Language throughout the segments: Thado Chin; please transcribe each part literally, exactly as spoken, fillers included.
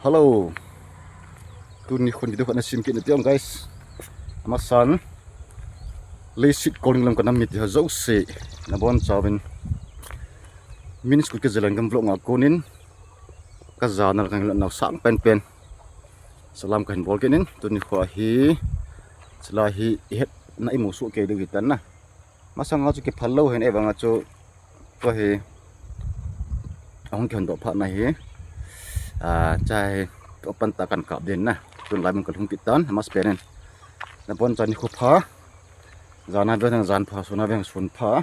Hello. Tuni khun video khat na sem kit na tiang guys. Amasan, leiset kolning lam kana mite ho jouse, nabonchauvin Min School Kijalan Gam vlog a konin kajana le kangailutnau sang penpen salam kahin bol kit in. Tuni kho hi, chulai hi ihetna imu soh kei diu hitan na. Masanga chu kiphal lou hin, ahivanga chu tua hi ahung kihondoh phatna hi, ah, chulai hi tua panta kan kap ding na. Tun lai mun kalhung kit tan, amasapen in nabonchauvin nikho pha, jana veu dang jan pha, suna veu sun pha,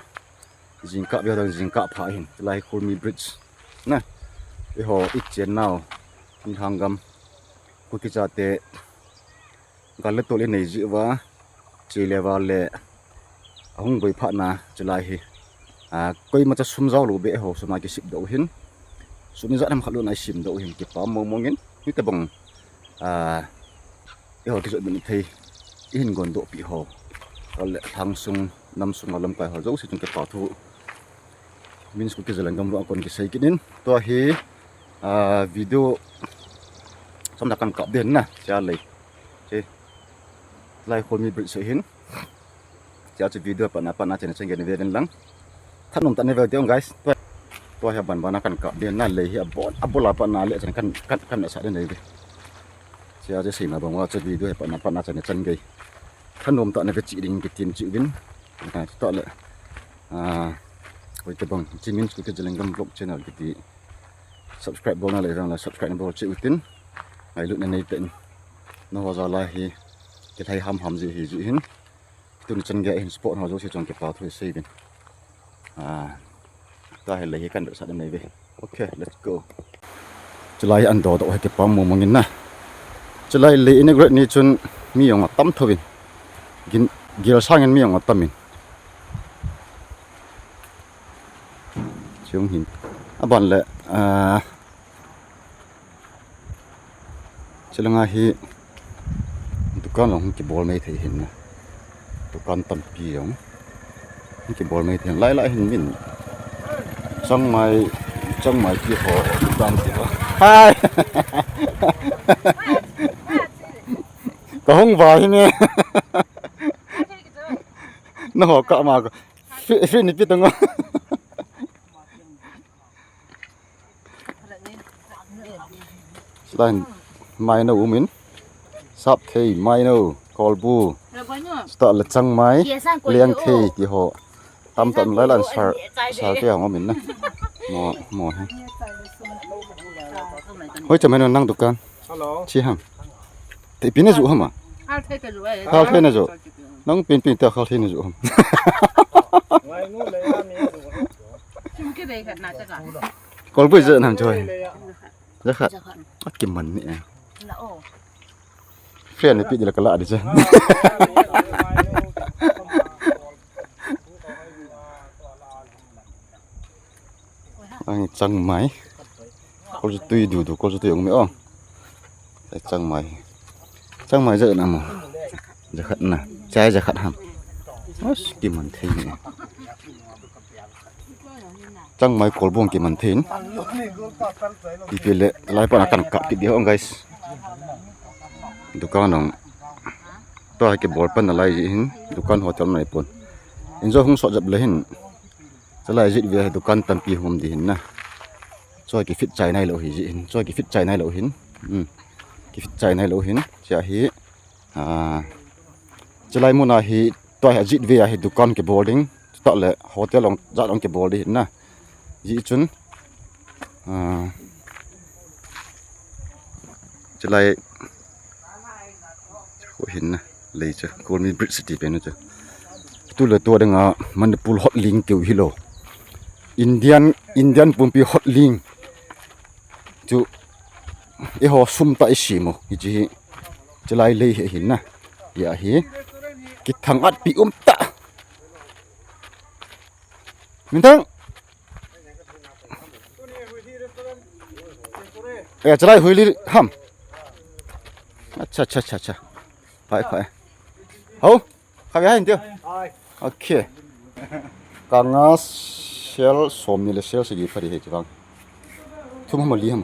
jingkah veu dang jingkah pha hin. Chulai hi Khulmi Bridge na, eiho ichennau, Minthang gam, Kuki chate gal le tol inei jeh uva, che le val le ahung boi phatna chulai hi, ah, koimacha sum jao lou beh eiho sum a kisem doh u hin, sum ijat ham khat lou na isem doh u hin, kipa mong mong in, hitobang, ah, eiho kijot min thei ihin gondoh peh ho, le lhang sung, nam sung a lamkai ho jouse chunga kipa thu Min School Kijalan Gam vlog a kon kisei kit in. Tua hi, ah, video samna kan kap ding na, chulai, chulai Khulmi Bridge ahin. Chulai chu video patna patna chan chan gei na ve uvin lang. Thanom tah na ve uvin guys. Tua, tua hi aban bana kan kap ding na, lei hi abon, abol a patna le chan kan, kan, kan na sa ding na ve. Chulai chu seina bang uva chu video hi patna patna chan chan gei thanom tah na ve cheh ding kitin cheh uvin. Ka ta le, ah, hoitobang, hiche Min School Kijalan Gam vlog channel kiti subscribe bolna le vang la subscribe na bol cheh utin, ngailutna nei tah in. Nangho jal a hi kilhai ham ham ji hi ji hin. Tuni chan gei hin support ho jouse chunga kipa thu isei uvin. Ah, tua hi lei hi kan vetsah ding na ve. Okay, let's go. Chulai an dodoh hi kipa mong mong in na. Chulai lei inaugurate ni chun mi jong atam thouvin. Gin, gel sangin mi jong atam in. Chung hin. Aban le, ah, chulanga hi dukan jong hung kibol mai thei hin na. Dukan tampi jong hung kibol mai thei hin. Lai lai hin min. Changmai, changmai ti ho, dukan ti ho. Hai. Ka hung va hi ne. Na ho ka ma ko. Fi, fi ni pi tong. Line, maino umin. Sapthei, maino, kolbu. Chutah le changmai, lengthei ti ho. Tam tam lai lan sar, sar ke hong umin na. Mo, mo ha. Hoi, cham hen nang dukan. Hello. Chi ham. Te pi na ju ham a? Hal thei na ju. Nang pin pin ta hal thei na ju ham. Kolbu je nam choi. Jakhat. Akiman ni e. Friend ni pi di la kala di je. Ang changmai. Kol chu tui dudu, kol chu tui ong mi ong. Changmai. Changmai je na mo. Jakhat na. Chai jakhat ham. Os, kiman thei ni. Changmai kolbu kiman thei in. Ipi le, lai pa na kan kap kit di ho guys. Dukan nong. Tua kibol pan na lai ji hin. Dukan hotel nai pon. Injo hung sot jep le hin. Chulai jit ve dukan tampi hung um di hin na. Choi kifit chai nai lou hi ji hin. Choi kifit chai nai lou hin. Hmm. Kifit chai nai lou hin. Chia hi. Ah. Chulai mun a hi tua hi jit ve a hi dukan kibol ding. Chutah le hotel ong jat ong kibol di hin na. Ji chun. Ah. Chulai Khu hin na, lei chu, Khulmi Bridge ti pen chu. Tu le tu ding a, Manipur hotling keu hi lou. Indian, Indian pumpi hotling. Chu, eiho sum ta i simu, hichi hi. Chulai lei hi hin na. Ya hi. Kithang at pi um ta. Minthang. Eh, chulai hui li ham. Acha, acha, acha, acha. Pai, pai. Hau. Kha ve hin tiu. Okay. Kanga sel som ni le sel sagi phari he chivang. Thum ham li ham.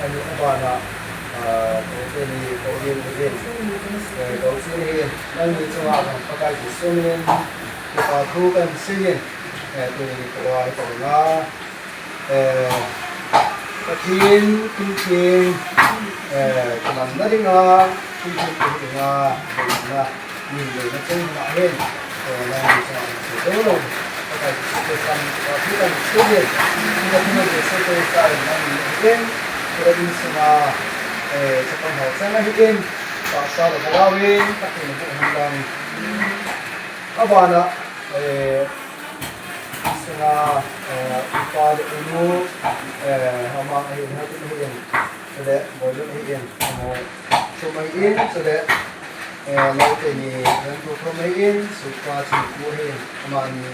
Ani abana, ah, kote ni kote ni, eh, kote ni, nangni chunga Pakai Jesu minin, kipa thu kasei in, eh, tuni kote ni kote ni, eh, Pathen, Pathen, eh, kamanna dinga, Pathen, Pathen dinga, dinga, min louna chunga hin, eh, nangni chunga hin, so, so, lo, Pakai Jesu Christa min, Pakai Jesu Christa min, Pakai Jesu Christa min, nangni hin, Pakai Jesu Christa min, eh, chapang ho chang hin, sa, sa, lo, ka, la, win, Pathen, Pathen, lang. Abana, eh, Sunga, eh, upa le unu, eh, ama ahin, hatu ahin, chule, boilun ahin, amo, chum ahin, chule, eh, naote ni, ran tu thum ahin, supa, chingpu ahin, amani,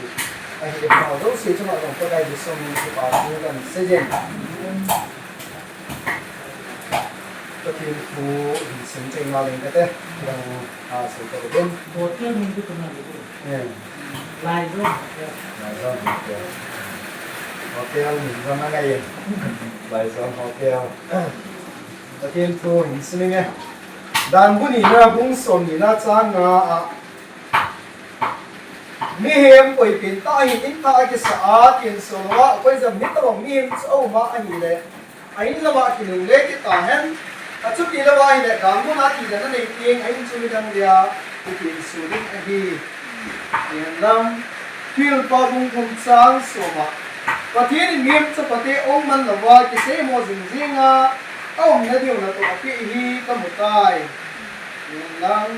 ahin, pao, do, si, chuma, dong, Pakai Jesu min, kipa, thu, kan, sejen. Pathen thu hin sim cheng naleng kate, lang, a, sim ka din. Hotel min tu kana lu. Eh. Lai zone. Lai zone. Hotel min jong angai e. Laizon Hotel. Pathen thu hin sim inge. Dan bu nina bung som nina chang nga a. Mihem koipin tah hi in tha kisa a, tin solo a, koijam ni tabang mihem chu aum a ahile. A in lama kinungle kit tahen. Achuti lou ahile, dan muna tidan anei teng, a in chu midang dia, i tin su ding ahi. Ahin lang, Thilpa bung thum chang som a. Pathen in mihem chapate aum man louva, kiseimo jing jing a, aumna diu natoh apeh hi kamu tai. Ahin lang,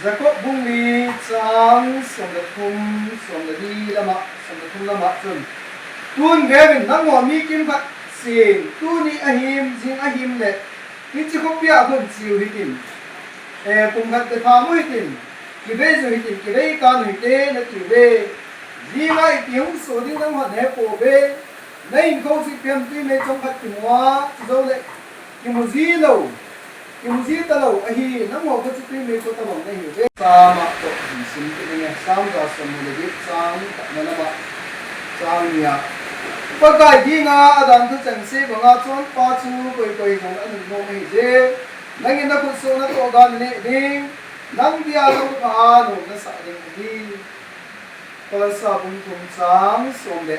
Jakob bung li chang som le thum, som le li lama, som le thum lama chun. Tun veuvin nangho mi kimkhat sin, tuni ahim, jing ahim le, hiche khopia hung chiu hitin. Eh, pumkhat betham u hitin, kivei ju hitin, kivei kan u hite, natiuve. Jinga ipi hung so ding nangho nahepouve. Na hinkho chu ipi ham, twi mei chomkhat kimu a, chujou le, kimu ji lou. Kimu ji talou ahi, nangho kho chu twi mei kho tabang nahiuve. Sam a toh hin sim kit inge, Sam ja som ni le get chang khatna lama, chang nia. Pakai dinga adan thu chengse banga chonpa chu koi koi jong anunnom ahije. Nangin nakhut soh natoh ga naneh ding, nang dia lou pha a nom nasah ding ahi. Kolose bung thum chang som le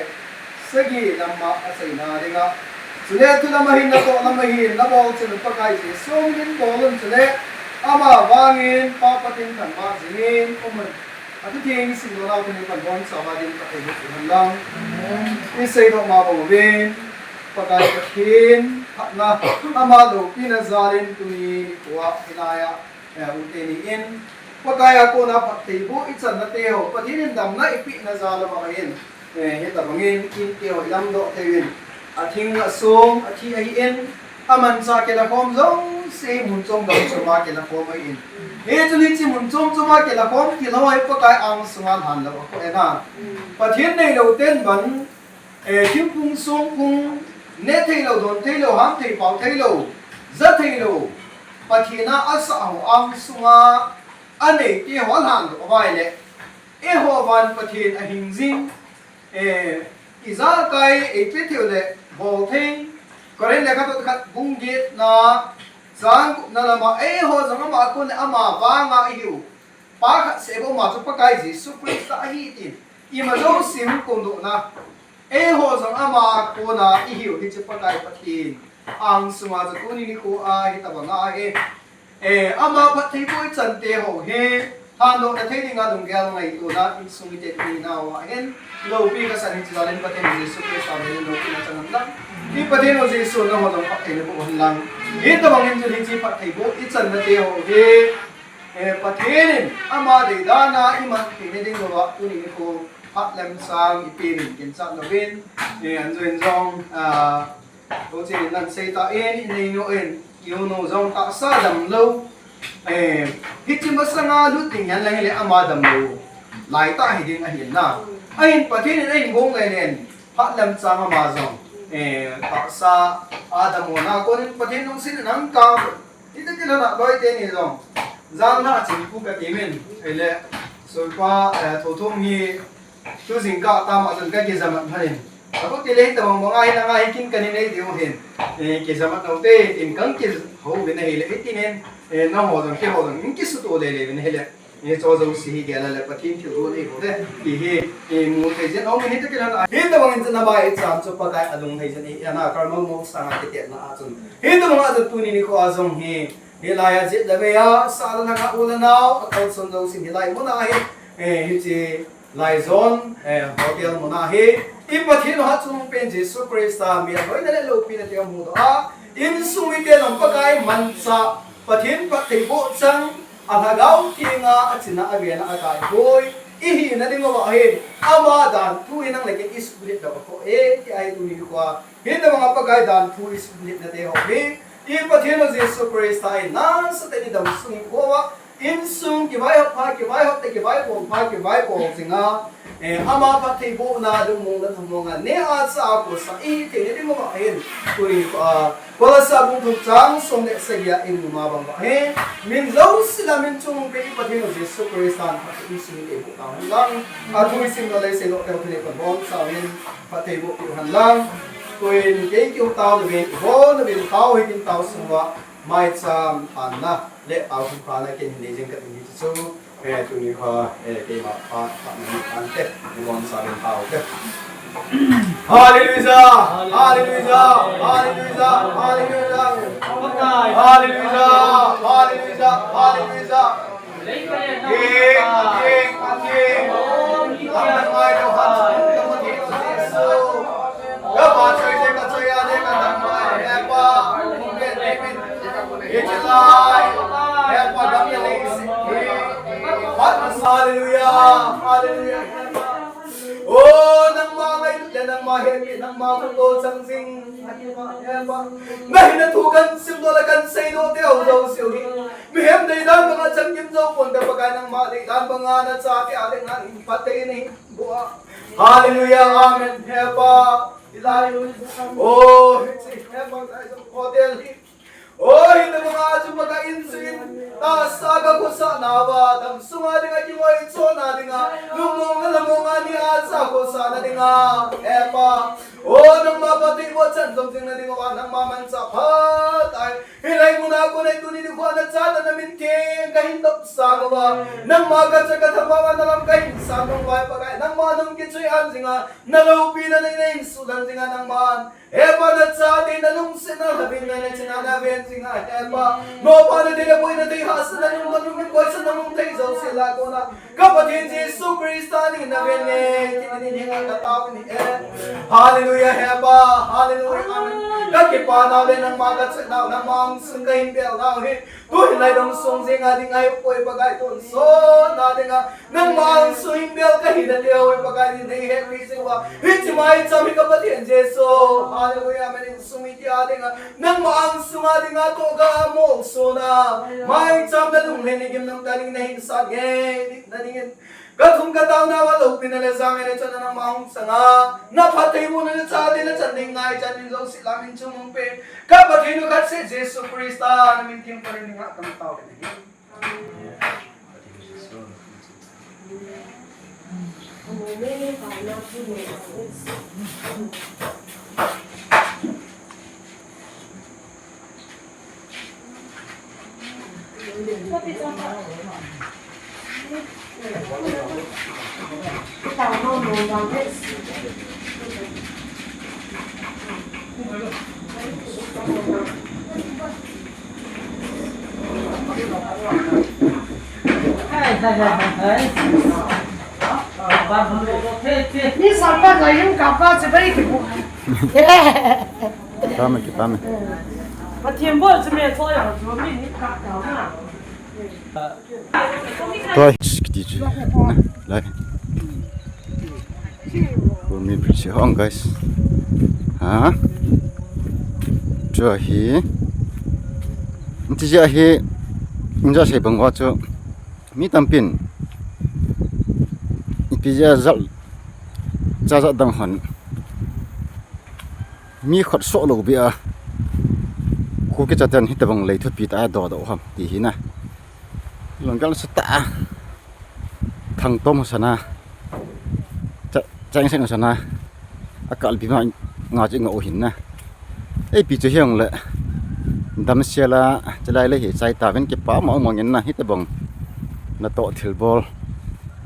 sagi lama aseina dinga. Chule thu lam ahin, natoh lam ahin, nabol chun Pakai Jesu minin bol un chule, ama vangin Pa Pathen thangvah jingin um un. Athu theng isim lona tuni pan bonchauva din Pakai hu chu hen lang. Isei doh ma bang uvin, Pakai Pathen phatna, ama loupina jalin tuni nikhoa hilaiya, eh, u teni in, Pakai a kona phattheiboh ichan nate ho, Pathen in damna ipeh na jal a bang ahin, eh, hitabangin, inte ho ilamdoh thei uvin, athing asong, athi ahin, amanchah kilakhom jouse mun chom dang chom a kilakhom ahin. Hichun hiche mun chom chom a kilakhom thil ho hi Pakai ang sunga lhan lou akhoh e na. Pathen neilou ten bang, eh, thingphung songphung, neh theilou, don theilou, ham thei, pao theilou, ja theilou, Pathen a asah ho ang sunga aneite ho alhan lou avai le, eiho vang Pathen ahing jing, eh, ijakai eipe thei u le bol thei. Korinth lekhathot khat bung get na, chang gup na lama, eiho jong ama a kon le ama vanga ihiu Pa khat seh bou, ama chu Pakai Jesu Christa ahi tin, ima jouse hung kondohna, eiho jong ama a kona ihiu hiche Pakai Pathen ang sunga chu tuni nikhoa hitabanga hi, eh, ama phattheiboh ichan te ho hi lhandoh na thei dinga lunggel ngaitona insung mite tuni nauva hin loupi kasan, hiche jalin Pathen Jesu Christa min in loupina chang hen lang. I Pathen u Jesu nangho jong phatthei naboh hen lang. Hitabangin chu hiche phattheiboh ichan na te ho hi, eh, Pathen in ama deidan a iman theina ding louva tuni nikho phat le chang ipeuvin ginchat louvin, eh, anjoin jong, ah, Kochen in nan sei tan, inei nu in, iu nu jong tahsa damlou. Eh, hiche masanga lut ding hihen lang hile ama damlou lai tah hiding ahin na. Ahin Pathen in ahin gong lelen, phat le chang ama jong, eh, tahsa a damlouna konin Pathen lungset in ahung kap. Hiti kilhon a loi teni jong, jan na chingpu kati min, ahile, soipa, eh, Thothom hi, tu jingkah tama chun kakijamat lhonin. Akhu tile hitabang banga hi nanga hi kin kahin nei diu hin. Eh, kijamat note, tin kang kihou vin ahile, hitin hin, eh, nangho jong, keiho jong, in kisuto lele vin ahile. Eh, cho jouse hi gel a le Pathen thilgon ahi bouve. Ti hi, eh, mu thei jin, aum in hiti kilhon a. Hitabangin chun ama ichan chu Pakai alung thei jin ahi, ana Karmel mol sanga kitetna a chun. Hitabanga chun tuni nikhoa jong hi, hilaiya jet le meiya, sah le lhanga u le nao, akalson jousen hilai muna hi, eh, hiche Laijon, eh, Hotel muna hi, i Pathen hatchungnung pen Jesu Christa, mi aloina le loupina te amudoh a, insung mite jong Pakai manchah, Pathen phattheiboh chang, a Lhagao Thenga, achina avena akaihoi, ihina dinguva hin, ama danthu hi nang le kei isuhlet lou akhoh e, ti ahi tuni nikhoa, hitabanga Pakai danthu isuhlet na te ho hi, i Pathen u Jesu Christa in nasatah in idam sung ikhoa, insung kivaihop pha, kivaihop te, kivaibol pha, kivaibol jinga, Eh, ama phattheibohna lungmong le thamonga neh a chah a khohsah ihi theina ding uva hin, tuni, ah, Kolose bung thum chang som le sagi a imu ma bang uva hin, min jouse a min chungnungpeh Pathen u Jesu Christan phatthei isim tei boh tau hen lang, athu isim le isei lou teu thei le kon bom sa min phattheiboh peh u hen lang, tuin kei keu tau le ve, ibol le ve tau hi kin tau sung uva, maicham phatna le tau hun phatna kin hin nei jing kati hi chu. Eh, tuni kha, eh, keima phat, phat ni phat te, ni bom sa len pau te. Hallelujah! Hallelujah! Hallelujah! Hallelujah! Hallelujah! Hallelujah! Hallelujah! King, King, King. Ang ngai do han sa ka mo ti Jesu. Ka pa choi te ka choi a de ka tang mai. He pa. Hallelujah, hallelujah. Oh, nangma ngai le nangma he, nangma ko to chang jing. Ngai na thu kan sim do la kan sei do te au do siu hi. Mi hem dei dan banga chang kim do pon da Pakai nangma dei dan banga na cha te a le ngan in pa te nei. Hallelujah, amen. He pa. Hallelujah. Oh, he pa. Hotel hi. Oi, na manga chu maka in sin, tahsa ka khohsah nauva, damsunga dinga kingoi chona dinga, lungmong le lhamonga neh a chah a khohsahna dinga, He pa. O, nangma phattheiboh chan jom jing na dinga, nangma manchah phat ahi. Hilai muna kon a tuni nikho a na chate na min theng kahin dopsang uva, nangma kacha kathama uva na lam kahin sang uva, Pakai, nangma nung kichoi an jinga, na loupina nei na hin suhlan jinga, nangman He pa, na chate na lungsetna, na ven na, na china na ven jing ahi, He pa. Nopa na thei le boina thei, hahsatna lungdon lungmin boisakna mun thei jouse lah a kona, ka Pathen Jesu Christa min in na ven nge, ti na min henga ka tao in ahi. Hallelujah, He pa. Hallelujah. Amen. Ka kipah nau le nangma ka chet nau, nangma hung sung kahin bel nau hi. Tuhin lai dong sung jing a ding ahi poi Pakai, tonsot na dinga nangma hung sung hin bel kahi nate ho Pakai, nei hepui jing uva. Hiche maicham hi ka Pathen Jesu. Hallelujah. Amen. Insung mite a dinga, nangma insung a dinga toh ka mosona maicham na lunglhaina gimnamtah ding nahin sat nge, na dingin. Ka thum ka tao nauva loupina le jangaina chun nangma hung sanga, na phattheibohna le chate na chan ding ngaichat min jouse lah a min chungnungpeh ka Pathen u khatseh Jesu Christa na min theng pon a dinga ka tao in ahi. Ni sampa la yung kapa chibai kipu. Kipah me, kipah me. Pathen bol chu me cho ya chu mi ni ka ta na. Toi, kiti chu. Lai. Kumi bridge hong, guys. Ha? Chu hi. Ti ja hi. Inja sei bang uva chu. Mi tampin ipi jeh a jal, cha jat dang hon mi khut soh lou beh a, Kuki chaten hitobang lei thupi tah a dodoh ham ti hi na. Lunggel sa tah a, thangtom ho sana, cha, chang seng ho sana, akalpi ma nga chu nga u hin na. Eipi chu hijongle damsel a chalai lei hi chai tauvin, kipah mong mong in na, hitobang natoh thilbol,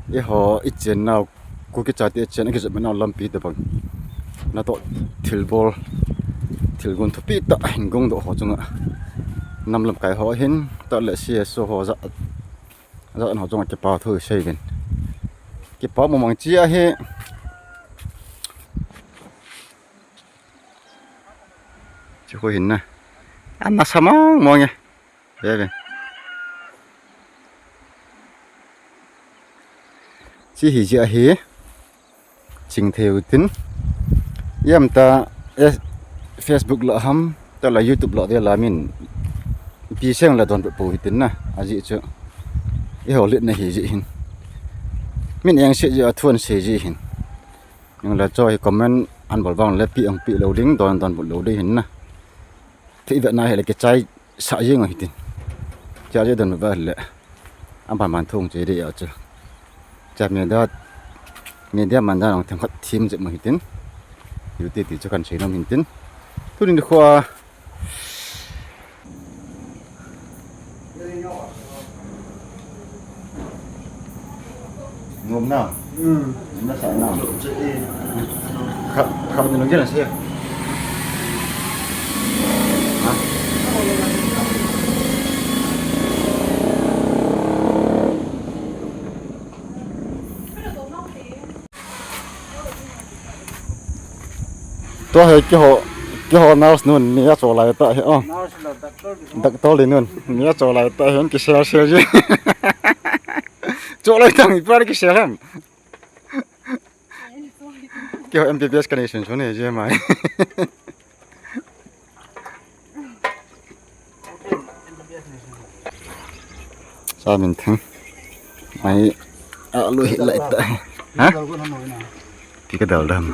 eiho ichen nau, Kuki chate ichen a kijopna lampi tobang natoh thilbol, thilgon thupi tah hin gongdoh ho chunga, nam lamkai ho hin tah le C S O ho ja, ja ho chunga kipah thu isei uvin. Kipah mong mong chia hi. Chu khu hin na. Ana sa mong mong e. Ve ve. Chi hi jia hi. Ching thei u tin. Iam ta, eh, Facebook lah ham, ta la YouTube lah de la min. Pi seng la don pu hi tin na. Aji chu. Eiho let na hi ji hin. Min eng se ji a thu an se ji hin. Nang la cho hi comment an bol vang le pi ang pi lo ding, don don bol lo ding hin na. Thei ve na he le ke chai sa jing hi tin. Cha je don va le. An ban man thung che de ya chu. Cha media, media man da nang them khat thim je mo hi tin. Yu ti ti chu kan se nom hin tin. Tu ni khua. Ngom na. Hmm. Ngom na sa na. Kham, kham ni nung jena se. Ha? Tua hi keiho, keiho nurse nun, mi a cho lai ta hi, oh. Nurse lo, doctor lo. Doctor li nun, mi a cho lai ta hi, kisel sel ji. Cho lai ta mi pa kisel ham. Keiho M B B S ka nei sun sun hi, ji mai. Sa min thang. Mai a lu hi lai ta. Ha? Pi ka dal dam.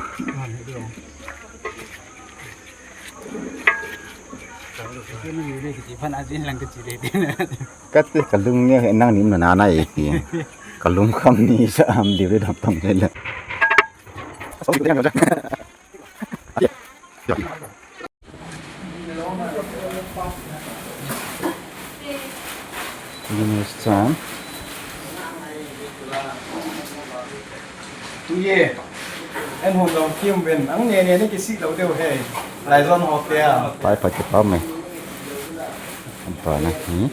Kati ka lung ni nang ni na na e ti. Ka lung kham ni sa am di re dam tam le. Minister. Tu ye. En hon dong kim ven. Ang ne ne ni kisi lo deu he. Laizon hotel. Pai pa ke pa me. Ang pa na. Hmm.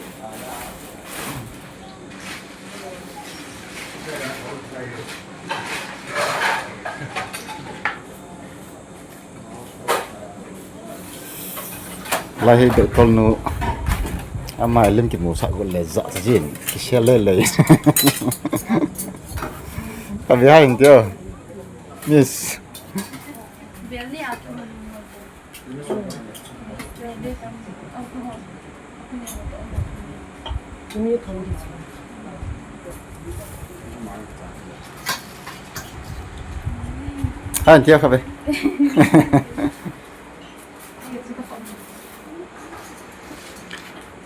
Lai hi doctor nu. Ama lim kimu sa ko le ja jin. Kisel le le. Ka behind yo. Miss. Ha, tia kha be.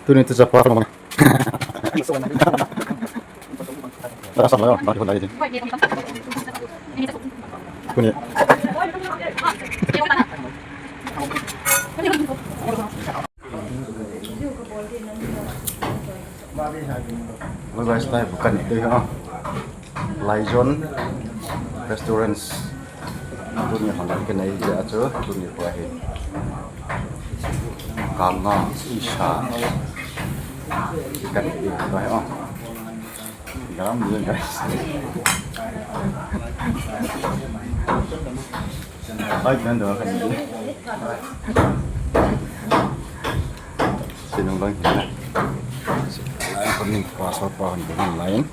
Tuni tu chapa. Tara sam la, ba ko lai din. Kuni. Hello guys, lai bukan itu ya. Laizon Restaurants. Tuni hon kan nei ja chu, tuni ko hi. Kanga isa. Kan itu ko hi, oh. Garam dulu, guys. Ay, ganda ka nila. Sinong lang sila. Ay, kami passport pa ang line.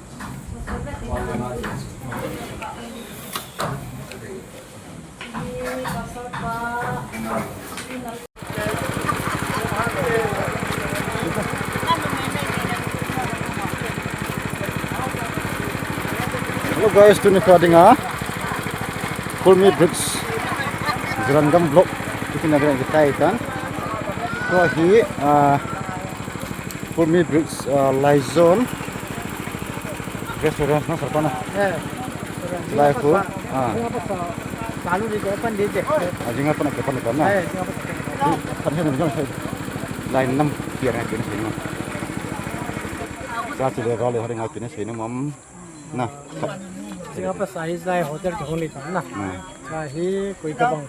Hello guys, tuni kha dinga Kulmi Bridge, Zirangam vlog, itina dinga kitai tan. Tua hi, ah, Kulmi Bridge, ah, Laizon Restaurant na sarpana. Eh, restaurant. Lai khu. Ah. Dinga pa sa, salu di ko pan di je. Ah, dinga pa na ke pan na. Eh, dinga pa sa. Kan he na jong sai. Lai nam kiar na kin sino. Sa ti le ga le hari nga kin sino mam. Na. Dinga pa sa hi lai hotel ke hong le ta na. Na. Sa hi koi ka bang.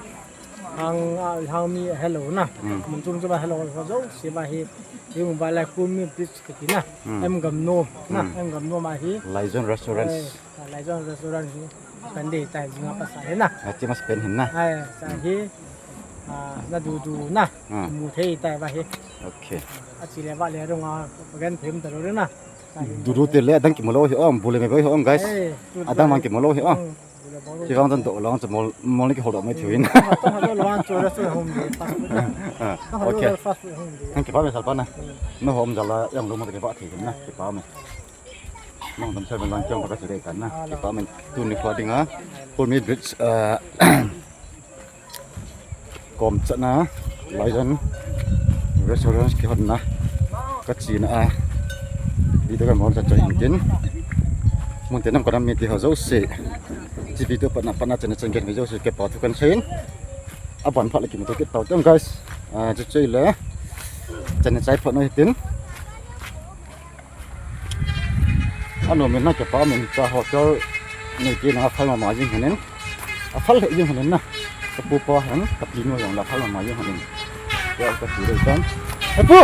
Hang, ah, hang mi hello na. Hmm. Mun chung chung hello ho jo, si ma hi. Hi mobile la Kulmi Bridge kiti na. Hmm. M Gamnom na, hmm. M Gamnom a hi. Laizon Restaurants. Eh, Laizon Restaurant hi. Kan dei tai dinga pa sa hi na. Ati mas pen hin na. Ai, sa hi. Ah, na du du na. Hmm. Mu thei tai ba hi. Okay. A chi le ba le rung a, gan them ta lo na. Sa hi. Du du te le dang ki mo lo hi om, bu le me ba hi om, guys. Eh, du du. Adang mang ki mo lo hi om. Hmm. Kivang tan to lang cha mol, mol ni kihol mai thiu in. Ah, okay. Nang kipa me salpa na. No hom jala yang lo mo kipa thi na, kipa me. Nang dam sa lang kiang ka si dei tan na. Kipa min tuni kho dinga. Pulmi Bridge, ah, kom chatna, Lion Restaurant kihonna. Ka china a. Video kan hon chan chon hin tin. Mun te nam ka nam mi ti ho jouse. Chi video patna patna chan chan gen video se ke pa thu kan sein. Aban phat le kimu to kit tau tem guys. Ah, chu chu le. Chan chai phat na hitin. Anu min na ke pa min cha hotel ni ti na phal ma ma jing hanin. A phal he jing hanin na. Ka pu pa han, ka pi nu jong la phal ma ma jing hanin. Ya ka ti re tan. He pu!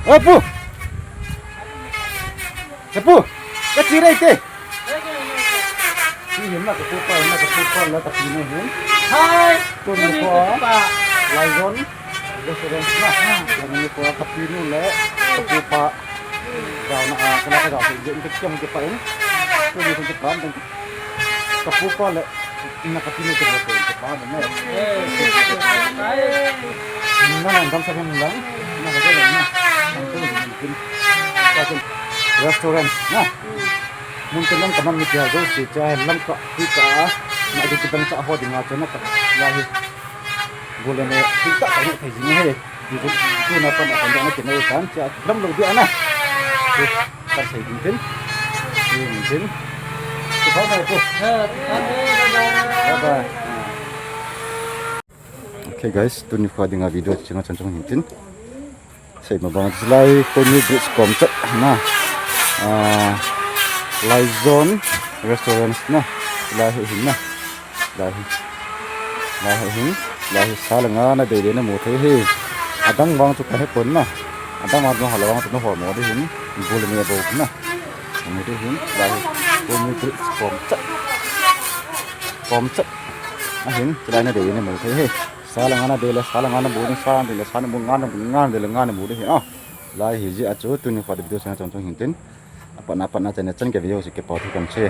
He pu! He pu! Ka ti re te! Ti hin na ka pu pa, na ka pu pa, na ka pi nu hin. Hai! Tuni kho a, Lion Restaurant na. Tuni kho a ka pi nu le ka pu pa. Jao na a, ka la ka jao se, jeng ka kiang ke pa in. Tuni kho ke pa, ka pu pa le, na ka pi nu ke pa, ke pa na. Na na dam sa lang, na ka jao na. Restaurant na. Mun te lam ka nam mi tia jouse cha lam ka, ti ka, na di ti bang cha ho dinga cha na ka, la hi. Bole me, ti ka ka ni thei jing he. Ti ku, tu na pa na ka na ti na tan cha, lam lo dia na. Ti, ka sei din tin. Ti din tin. Ti ba ba ko. Bye bye. Okay guys, tuni kho dinga video chinga chan chung hin tin. Sei ma bang lai Pulmi Bridge kom chat na. Ah, Lion Restaurant na. Lai hi hin na. Lai hi. Lai hi hin. Lai hi sa le nga na dei dei na mu thei hi. Adang vang chu ka he pon na. Adang vang chu hala vang chu na ho mo dei hin. Bole me bo na. Mu dei hin. Lai hi. Pulmi Bridge kom chat. Kom chat. Ahin, chulai na dei na mu thei hi. Sa le nga na dei le, sa le nga na bu ni, sa dei le, sa na bu, nga na bu, nga dei le, nga na bu dei hi. Ah, lai hi ji a chu, tuni kho video chan chon chon hin tin. Apatna, apatna chan chan ke video se ke pa thu kan se.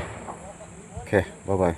Okay, bye bye.